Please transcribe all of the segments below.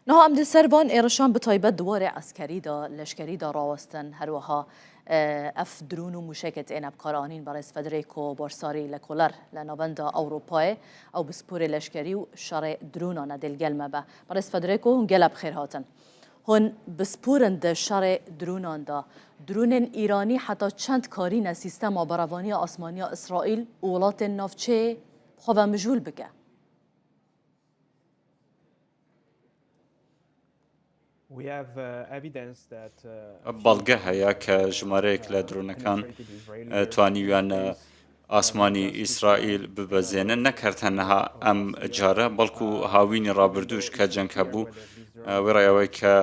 Niha em di ser van êrişan bi taybet di warê eskerî de, leşkerî de rawestin. Herwiha ev drûn û mûşekê têne bikaranîn Berêz Federico Borsari Lekoler li navenda Ewropayê ew bi sporê leşkerî û şerê drûnan e dê li gel me be. Berêz Federico hûn gele bi xêr hatin. Hûn bi sporin di şerê drûnan de. Drûnên Îranî heta çend karîne sîstema berevaniya asmaniya Îsraîl û welatên navçeyê bi xwe ve mijûl bike? بەڵگە هەیە کە ژمارەیەک لە درۆنەکان توانیویانە ئاسمانی ئیسرائیل ببەزێنن نەک هەر تەنها ئەم جارە بەڵکو هاوینی ڕابردووش کە جەنگ هەبوو وێڕای ئەوەی کە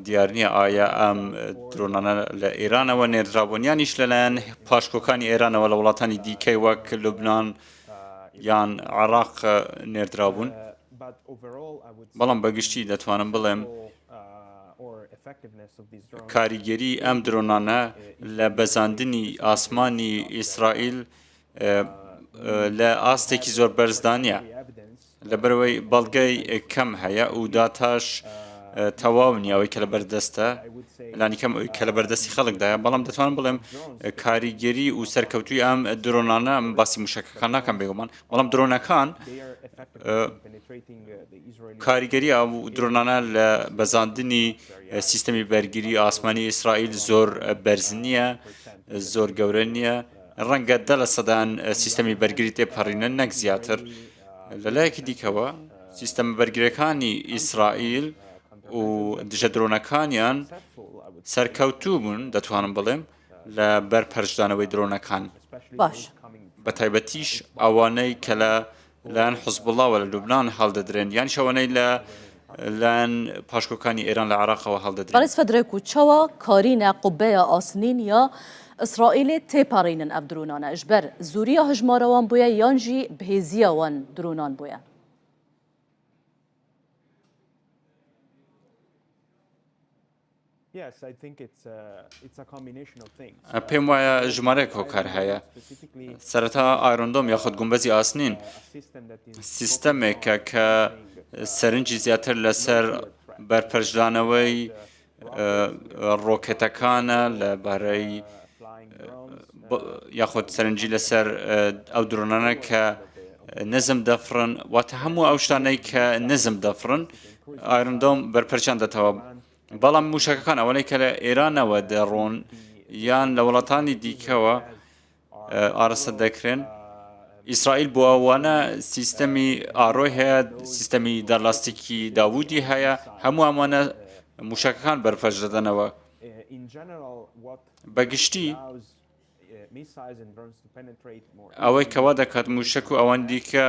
دیار نییە ئایا ئەم درۆنانە لە ئێرانەوە نێردرابوون یانیش لەلایەن پاشکۆکانی ئێرانەوە لە وڵاتانی دیکەی وەک لوبناان یان عراق نێردرابوون بەڵام بەگشتی دەتوانم بڵێم کاریگەری ئەم درۆنانە لە بەزاندنی ئاسمانی ئیسرائیل لە ئاستێکی زۆر بەرزدا نییە لەبەرەوەی بەڵگەی کەم هەیە و داتاش تەواو نییە ئەوەی کە لە بەردەستە لانی کەم ئەوی کە لە بەردەستی خەڵکدایە بەڵام دەتوانم بڵێم کاریگەری و سەرکەوتوی ئەم درۆنانە باسی موشەکەکان ناکەم بێگومان بەڵام درۆنەکان کاریگەری ئەو درۆنانە لە بەزاندنی سیستەمی بەرگری ئاسمانی ئیسرائیل زۆر بەرز نییە زۆر گەورە نییە ڕەنگە دە لە سەدان سیستەمی بەرگری تێپەڕینن نەک زیاتر لەلایەکی دیکەوە سیستەمە بەرگرەکانی ئیسرائیل و دژە درۆنەکانیان سەرکەوتوو بوون دەتوانم بڵێم لە بەر پەرچدانەوەی درۆنەکان باش بە تایبەتیش ئەوانەی کە لە لایەن حزبوڵاوە لە لوبناان هەڵدەدرێن یان شەوانەی لە لایەن پاشکۆکانی ئێران لە عراقەوە هەڵدەدرێن. بەڕێز فەدرێکو چەوا کارینە قوبەیا ئاسنین یا ئیسرائیلێ تێپەڕینن ئەv درۆنانە ji ber zoriya hejmara wan bûye yan jî bihêziya wan dronan bûye? پێم وایە ژمارەیەک هۆکار هەیە سەرەتا Iron Dome یاخود گومبەزی ئاسنین سیستەمێکە کە سەرنجی زیاتر لەسەر بەرپەرچدانەوەی ڕۆکێتەکانە لە بارەی یاخود سەرنجی لەسەر ئەو درۆنانە کە نزم دەفڕن واتە هەموو ئەو شتانەی کە نزم دەفڕن Iron Dome بەرپەرچیان دەتەوە بەڵام موشەکەکان ئەوانەی کە لە ئێرانەوە دەڕۆن یان لە وڵاتانی دیکەوە ئاراستە دەکرێن ئیسرائیل بۆ ئەوانە سیستەمی ئارۆی هەیە سیستەمی دارلاستیکی داوودی هەیە هەموو ئەمانە موشەکەکان بەرپەرچ دەدەنەوە بەگشتی ئەوەی کە وا دەکات مووشەک و ئەوان دیکە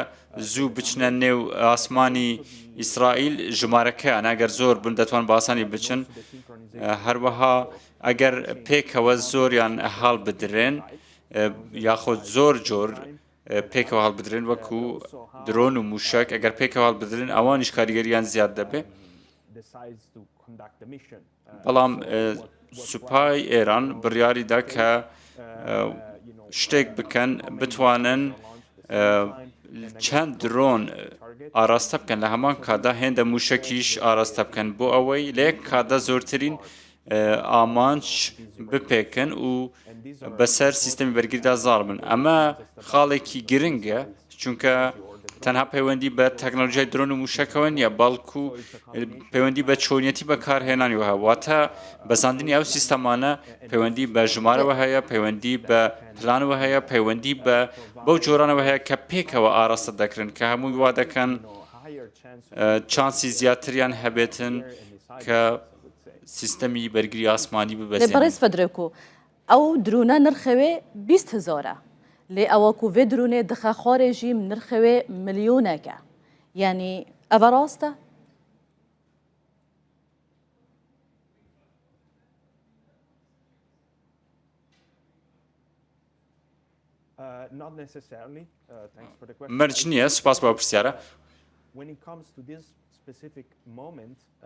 زوو بچنە نێو ئاسمانی ئیسرائیل ژمارەکەیان ئەگەر زۆر بن دەتوان باسانی بچن هەروەها ئەگەر پێکەوە زۆریان هەڵ بدرێن یاخود زۆر جۆر پێکەوە هەڵبدرێن وەکو درۆن و موشک ئەگەر پێکەوە هەڵبدرێن ئەوانیش کاریگەریان زیاد دەبێت بەڵام سوپای ئێران بڕیاری دا کە شتێک بکەن بتوانن چەند درۆن ئاراستە بکەن لە هەمان کاتدا هێندە موشەکیش ئاراستە بکەن بۆ ئەوەی لە یەک کاتدا زۆرترین ئامانج بپێکن و بەسەر سیستەمی بەرگریدا زاڵ بن ئەمە خاڵێکی گرنگە چونکە تەنها پەیوەندی بە تەکنەلۆژیای درۆن و موشەکەوە نییە بەڵکو پەیوەندی بە چۆنیەتی بەکارهێنانی وە واتە بەزاندنی ئەو سیستەمانە پەیوەندی بە ژمارەوە هەیە پەیوەندی بە پلانەوە هەیە پەیوەندی بە بەو جۆرانەوە هەیە کە پێکەوە ئاراستە دەکرن کە هەمووی وا دەکەن چانسی زیاتریان هەبێتن کە سیستەمی بەرگری ئاسمانی ببەزێنن. بەڕێز فەدرێکۆ ئەو درونە نرخێ وێ 20 هزارە لێ ئەوە کو ڤێ درونێ دخە خوارێ ژی نرخێ وێ ملیۆنێکە یانی ئەڤە ڕاستە؟ مەرج نییە سوپاس بۆ پرسیارە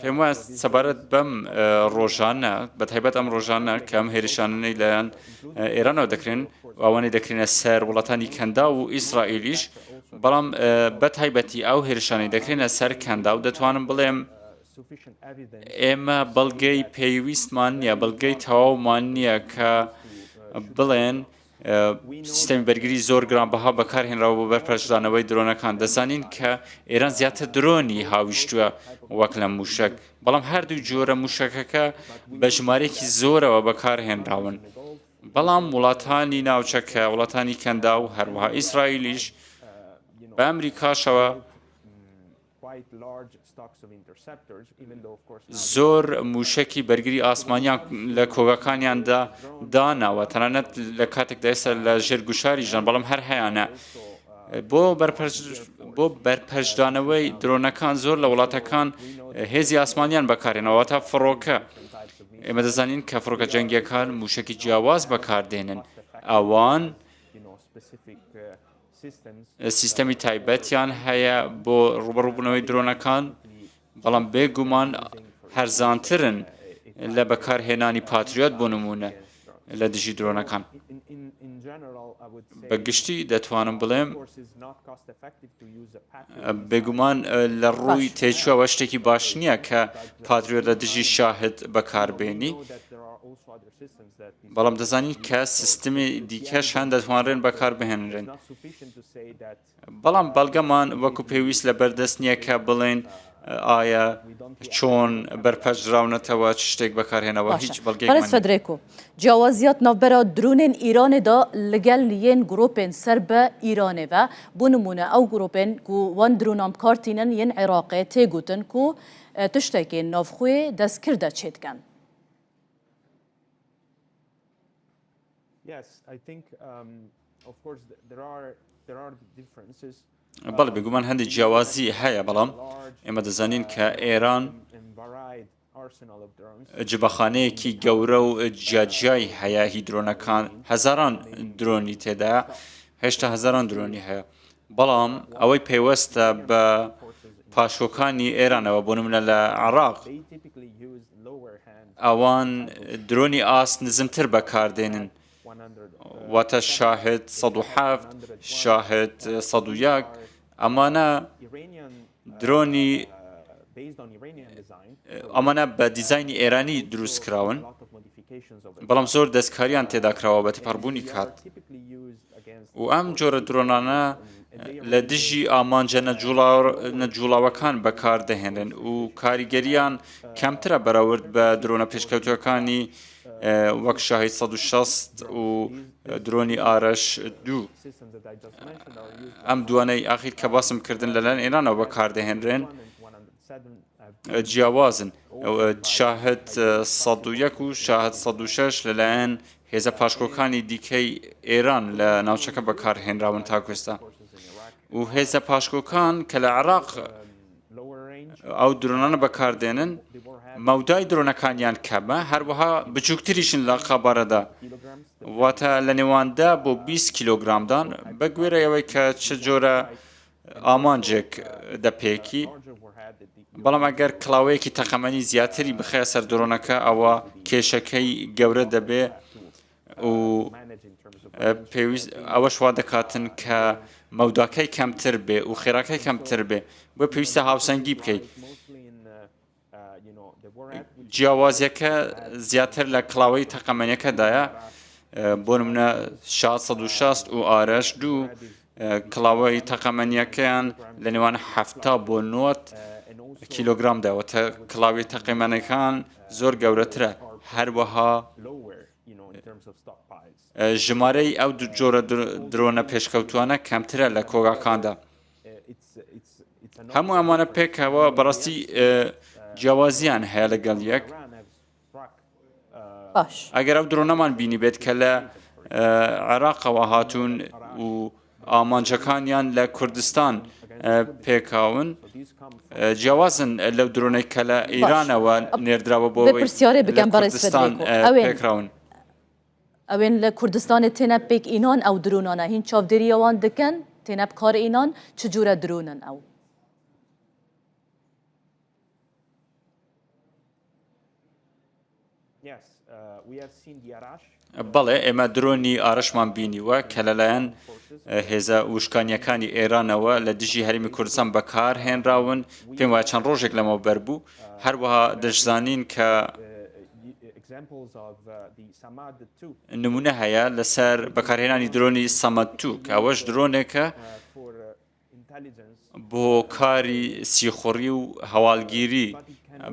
پێم وایە سەبارەت بەم ڕۆژانە بە تایبەت ئەم ڕۆژانە کە ئەم هێرشانەی لایەن ئێرانەوە دەکرێن ئەوانەی دەکرێنە سەر وڵاتانی کەندا و ئیسرائیلیش بەڵام بە تایبەتی ئەو هێرشانەی دەکرێنە سەر کەندا و دەتوانم بڵێم. ئێمە بەڵگەی پێویستمان نییە، بەڵگەی تەواومان نییە کە بڵێن سیستەمی بەرگری زۆر گرانبەها بەکارهێنراوە بۆ بەرپەرچدانەوەی درۆنەکان. دەزانین کە ئێران زیاتر درۆنی هاویشتووە وەک لە مووشەک، بەڵام هەردوو جۆرە مووشەکەکە بە ژمارەیەکی زۆرەوە بەکارهێنراون. بەڵام وڵاتانی ناوچەکە، وڵاتانی کەنداو، هەروەها ئیسرائیلیش بە ئەمریکاشەوە زۆر مووشەکی بەرگری ئاسمانیان لە کۆگاکانیاندا داناوە تەنانەت لە کاتێکدا ئێستا لە ژێر گوشاریشدان بەڵام هەر هەیانە بۆ بۆ بەرپەرچدانەوەی درۆنەکان زۆر لە وڵاتەکان هێزی ئاسمانیان بەکارێنەوە تا فڕۆکە ئێمە دەزانین کە فڕۆکە جەنگیەکان موشکی جیاواز بەکاردێنن ئەوان سیستەمی تایبەتیان هەیە بۆ ڕوبەڕوبوونەوەی درۆنەکان، بەڵام بێگومان هەرزانترن لە بەکارهێنانی پاتریۆت بۆ نموونە لە دژی درۆنەکان. بە گشتی دەتوانم بڵێم بێگومان لە ڕووی تێچووەوە شتێکی باش نییە کە پاتریۆت لە دژی شاهد بەکاربێنی. بەڵام دەزانین کە سیستمی دیکەش هەن دەتوانرێن بەکار بهێنرێن. بەڵام بەڵگەمان وەکو پێویست لە بەردەست نییە کە بڵێن ئایا چۆن بەرپەرچدراونەتەوە چ شتێک بەکارهێنەوە هیچ بەڵگەیەکمان بەڕێز نییە. فەدرێکۆ، جیاوازیات ناوبەرا درۆنێن ئیرانێ دا لەگەل yên گرۆپێن سەر بە ئیرانێ ڤە، بۆ نموونە ئەو گرۆپێن کو وان درۆنان بکار تینن yên عێراقێ تێ گوتن کو تشتەکێ ناوخۆێ دەستکردە چێ دکەن. بەڵێ بێگومان هەندێک جیاوازی هەیە بەڵام ئێمە دەزانین کە ئێران جبەخانەیەکی گەورە و جیاجیای هەیە هی درۆنەکان هەزاران درۆنی تێدا هێشتا هەزاران درۆنی هەیە بەڵام ئەوەی پەیوەستە بە پاشکۆکانی ئێرانەوە بۆ نمونە لە عراق ئەوان درۆنی ئاست نزمتر بەکاردێنن واتە شاهد 107 شاهد 101 ئەمانە درۆنی ئەمانە بە دیزایانی ئێرانی دروست کراون بەڵام زۆر دەستکاریان تێدا کراوە بە تێپەڕبوونی کات و ئەم جۆرە درۆنانە لە دژی ئامانجە نەجوڵاوەکان بەکاردەهێنرێن و کاریگەریان کەمترە بەراورد بە درۆنە پێشکەوتوەکانی وەک شاهی 160 و درۆنی ئارەش دوو ئەم دوانەی ئاخیر کە باسم کردن لەلایەن ئێرانەوە بەکاردەهێنرێن جیاوازن شاهد 101 و شاهد 106 لەلایەن هێزە پاشکۆکانی دیکەی ئێران لە ناوچەکە بەکارهێنراون تاکو ئێستا و هێزە پاشکۆکان کە لە عێراق ئەو درۆنانە بەکاردێنن مەودای درۆنەکانیان کەمە هەروەها بچووکتریشن لە قەبارەدا واتە لە نێواندا بۆ 20 کیلۆگرامدان بە گوێرە ئەوەی کە چ جۆرە ئامانجێک دەپێکی بەڵام ئەگەر کڵاوەیەکی تەقەمەنی زیاتری بخەیە سەر درۆنەکە ئەوە کێشەکەی گەورە دەبێ و پێویست ئەوەش وا دەکاتن کە مەوداکەی کەمتر بێ و خێراکەی کەمتر بێ بۆ پێویستە هاوسەنگی بکەیت. جیاوازیەکە زیاتر لە کڵاوەی تەقەمەنیەکەدایە بۆ نمونە 660 و ئارەش دوو کڵاوەی تەقەمەنیەکەیان لە نێوان ه بۆ 90 کیلۆگرام داوەتە کڵاوی تەقیمەنەکان زۆر گەورەترە هەروەها ژمارەی ئەو جۆرە درۆنە پێشکەوتوانە کەمترە لە کۆگاکاندا. هەموو ئەمانە پێکەوە بەڕاستی جیاوازیان هەیە لەگەڵ یەک باش ئەگەر ئەو درۆنەمان بینی بێت کە لە عێراقەوە هاتوون و ئامانجەکانیان لە کوردستان پێکاون جیاوازن لەو درۆنەی کە لە ئیرانەوە نێردراوە بۆ پرسیارێ بکەم بەڕێز کوردستان پێکراون. ئەوێن لە کوردستانێ تێنە پێک ئینان ئەو درۆنانە هین چاودێریە وان دکەن تێنە بکار ئینان چ جورە درۆنن ئەو؟ بەڵێ ئێمە درۆنی ئارەشمان بینیوە کە لەلایەن هێزە وشکانیەکانی ئێرانەوە لە دژی هەرێمی کوردستان بەکار هێنراون پێم وایە چەند ڕۆژێک لەمەوبەر بوو هەروەها دەشزانین کە نمونە هەیە لەسەر بەکارهێنانی درۆنی سەمەد two کە ئەوەش درۆنێکە بۆ کاری سیخوڕی و هەواڵگیری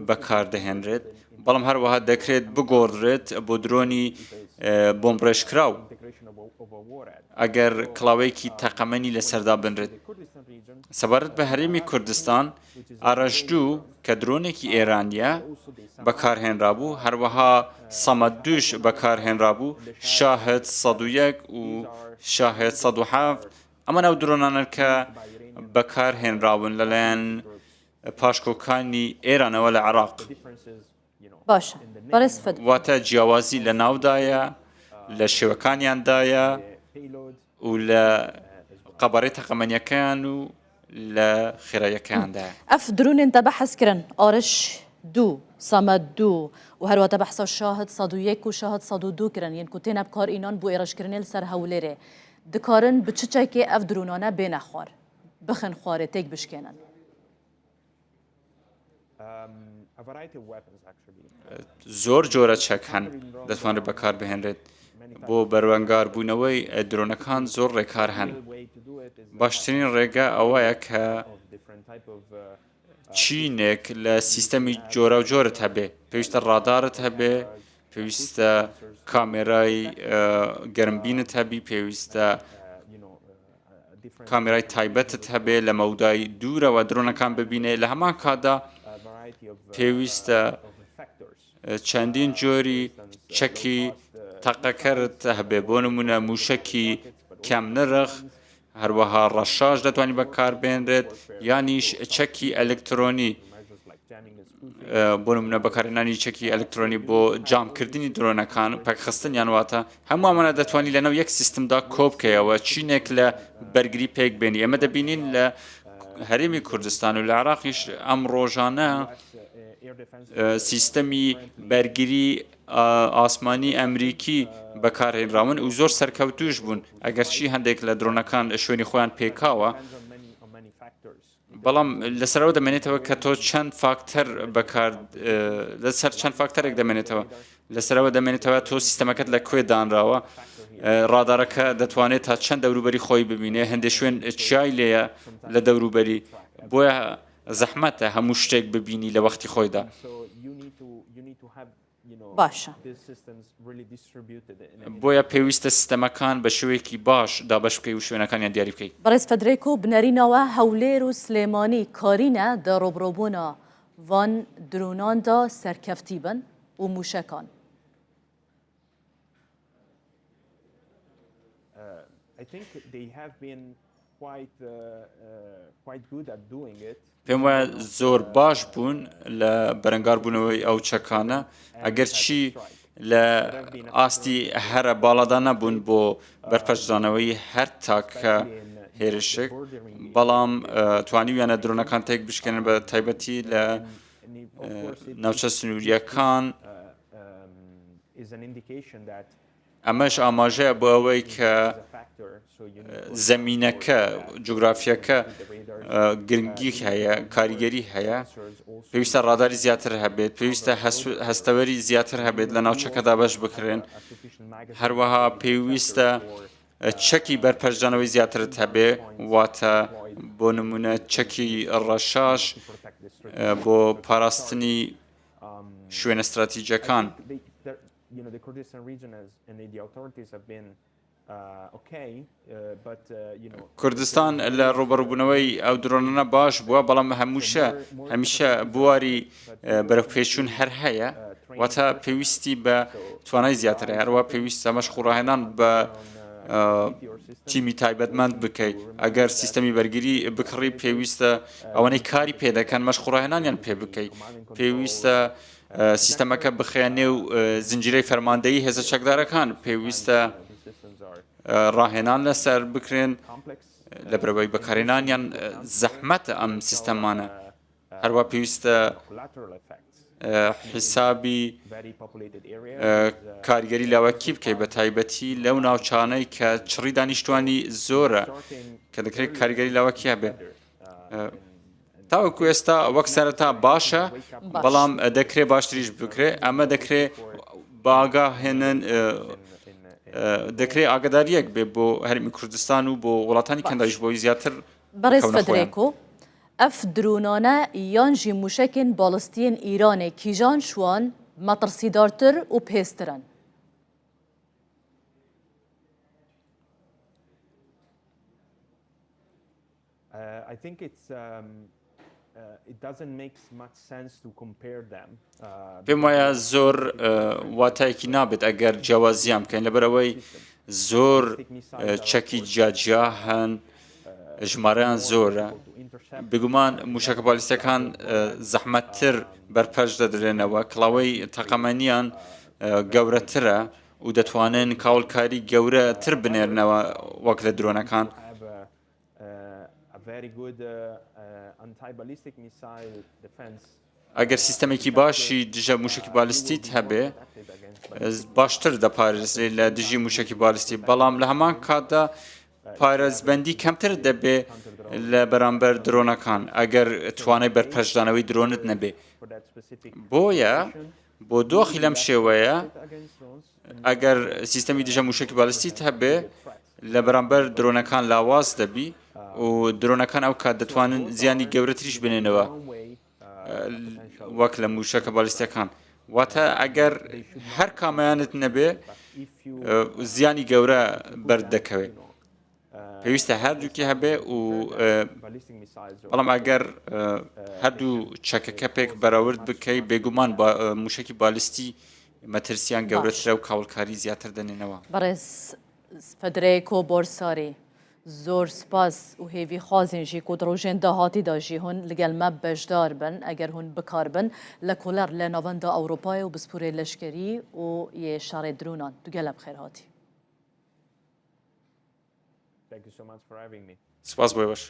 بەکاردەهێنرێت، بەڵام هەروەها دەکرێت بگۆڕدرێت بۆ درۆنی بۆمبڕێژکراو ئەگەر کڵاوەیەکی تەقەمەنی لەسەردا بنرێت. سەبارەت بە هەرێمی کوردستان، ئارەش دوو کە درۆنێکی ئێرانییە بەکارهێنرابوو، هەروەها سەمەد دووش بەکارهێنرابوو، شاهد 101 و شاهد 107 ئەمە ئەو درۆنانەن کە بەکار هێنراون لەلایەن پاشکۆکانی ئێرانەوە لە عێراق. باشە بەڕێز فد. واتە جیاوازی لە ناودایە، لە شێوەکانیاندایە و لە قەبارەی تەقەمەنیەکەیان و لە خێراییەکەیاندایە. ئەف درونێن تە بەحس کرن ئارش دوو، سەمەد دوو و هەروە تە بەحسا شاهد 101 و شاهد 102 کرن yên ku têne bikar înan bo êrişkirinê li ser Hewlêrê. Dikarin bi çi çekê ev dronane bêne xwar, bixin xwarê, têk bişkênin? زۆر جۆرە چەک هەن دەتوانرێت بەکاربهێنرێت بۆ بەرەنگاربوونەوەی درۆنەکان زۆر ڕێکار هەن باشترین ڕێگە ئەوەیە کە چینێک لە سیستەمی جۆراوجۆرت هەبێ پێویستە ڕادارت هەبێ پێویستە کامێرای گەرمبینت هەبی پێویستە کامێرای تایبەتت هەبێ لە مەودای دوورەوە درۆنەکان ببینێ لە هەمان کاتدا پێویستە چەندین جۆری چەکی تەقەکەرت هەبێ بۆ نمونە موشەکی کەم نرخ هەروەها ڕەشاش دەتوانانی بەکاربێنرێت یانیش چەکی ئەلکترۆنی بۆ نمونە بەکارهێنانی چەکی ئەلکترۆنی بۆ جامکردنی درۆنەکان پەکخستنیان واتە هەموو ئەمانە دەتوانانی لەناو یەک سیستمدا کۆبکەیەوە چینێک لە بەرگری پێک بێنی ئێمە دەبینین لە هەرێمی کوردستان و لە عراقیش ئەم ڕۆژانە سیستەمی بەرگری ئاسمانی ئەمریکی بەکارهێنراون و زۆر سەرکەوتوش بوون ئەگەرچی هەندێک لە درۆنەکان شوێنی خۆیان پێکاوە بەڵام لەسەرەوە دەمێنێتەوە کە تۆ چەند فاکتەر بەکار لەسەر چەند فاکتەرێک دەمێنێتەوە لەسەرەوە دەمێنێتەوە تۆ سیستەمەکەت لە کوێ دانراوە ڕادارەکە دەتوانێت تا چەند دەوروبەری خۆی ببینێ هەندێک شوێن چیای لێیە لە دەوروبەری بۆیە زەحمەتە هەموو شتێک ببینی لە وەختی خۆیدا. باشە. بۆیە پێویستە سیستەمەکان بە شێوەیەکی باش دابەش بکەی و شوێنەکانیان دیاری بکەی. بەڕێز فەدرێکۆ بنەرینەوە هەولێر و سلێمانی کارینە دە ڕۆبڕۆبوونا ڤان درۆناندا سەرکەفتی بن و موشەکان. پێم وایە زۆر باش بوون لە بەرەنگاربوونەوەی ئەو چەکانە ئەگەرچی لە ئاستی هەرە باڵادا نەبوون بۆ بەرپەرچدانەوەی هەر تاکە هێرشێک بەڵام توانیویانە درۆنەکان تێک بشکێنن بە تایبەتی لە ناوچە سنووریەکان ئەمەش ئاماژەیە بۆ ئەوەی کە زەمینەکە، جوگرافیەکە گرنگی هەیە، کاریگەری هەیە، پێویستە ڕاداری زیاتر هەبێت، پێویستە هەستەوەری زیاتر هەبێت لە ناوچەکەدا بەش بکرێن، هەروەها پێویستە چەکی بەرپەرچدانەوەی زیاترت هەبێ، واتە بۆ نمونە چەکی ڕەشاش بۆ پاراستنی شوێنە ستراتیجەکان. کوردستان لە ڕووبەڕووبوونەوەی ئەو درۆنانە باش بووە، بەڵام هەمووشە هەمیشە بواری بەرەوپێشچوون هەر هەیە، واتە پێویستی بە توانای زیاتر هەیە، هەروەها پێویستە مەشق و ڕاهێنان بە تیمی تایبەتمەند بکەیت، ئەگەر سیستەمی بەرگری بکڕی پێویستە ئەوانەی کاری پێ دەکەن مەشق و ڕاهێنانیان پێ بکەیت، پێویستە سیستەمەکە بخەیە نێو زنجیرەی فەرماندەیی هێزە چەکدارەکان، پێویستە ڕاهێنان لەسەر بکرێن، لەبەرئەوەی بەکارهێنانیان زەحمەتە ئەم سیستەمانە، هەروە پێویستە. حیسابی کاریگەری لاوەکی بکەیت بە تایبەتی لەو ناوچانەی کە چڕی دانیشتوانی زۆرە کە دەکرێت کاریگەری لاوەکی هەبێ. تاوەکو ئێستا وەک سەرەتا باشە بەڵام دەکرێت باشتریش بکرێت ئەمە دەکرێت باگا هێنن دەکرێت ئاگداریەک بێ بۆ هەرمی کوردستان و بۆ وڵاتانی کەنداویش بۆی زیاتر بەڕێز فدرێکۆ ئەف درۆنانە یان ژی موشەکên باڵستیên ئیرانێ کیژان شوان مەترسیدارتر و پێسترن؟ پێم وایە زۆر واتایەکی نابێت ئەگەر جیاوازیان بکەین لەبەرئەوەی زۆر چەکی جیاجیا هەن ژمارەیان زۆرە بگومان موشەکە بالیستەکان زەحمەتتر بەرپەرچ دەدرێنەوە کڵاوەی تەقەمەنیان گەورەترە و دەتوانن کاولکاری گەورەتر بنێرنەوە وەک لە درۆنەکان. ئەگەر سیستەمێکی باشی دژە موشکی بالستیت هەبێ باشتر دەپارێزرێ لە دژی موشکی بالستی بەڵام لە هەمان کاتدا پارێزبەندی کەمتر دەبێ لە بەرامبەر درۆنەکان ئەگەر توانای بەرپەرچدانەوەی درۆنت نەبێ بۆیە بۆ دۆخی لەم شێوەیە ئەگەر سیستەمی دژە موشکی بالستیت هەبێ لە بەرامبەر درۆنەکان لاواز دەبی و درۆنەکان ئەو کات دەتوانن زیانی گەورەتریش بنێنەوە وەک لە موشەکە بالیستەکان واتە ئەگەر هەر کامەیانت نەبێ زیانی گەورە بەرد دەکەوێت پێویستە هەردووکی هەبێ و بەڵام ئەگەر هەردوو چەکەکە پێک بەراورد بکەی بێگومان موشکی بالیستی مەترسیان گەورەترە و کاوڵکاری زیاتر دەنێنەوە. بەڕێز فدرێکۆ بۆرساری زۆر سپاس و هێوی خوازین ژی کو دڕوژێن داهاتی دا ژی هون لگەل مە بەشدار بن ئەگەر هون بکار بن لە کۆلەر لە ناڤەندا ئەوروپایێ و بسپورێ لەشکەری و یێ شەڕێ درونان تو گەلە بخێر هاتی. سپاس بۆ ئێوەش.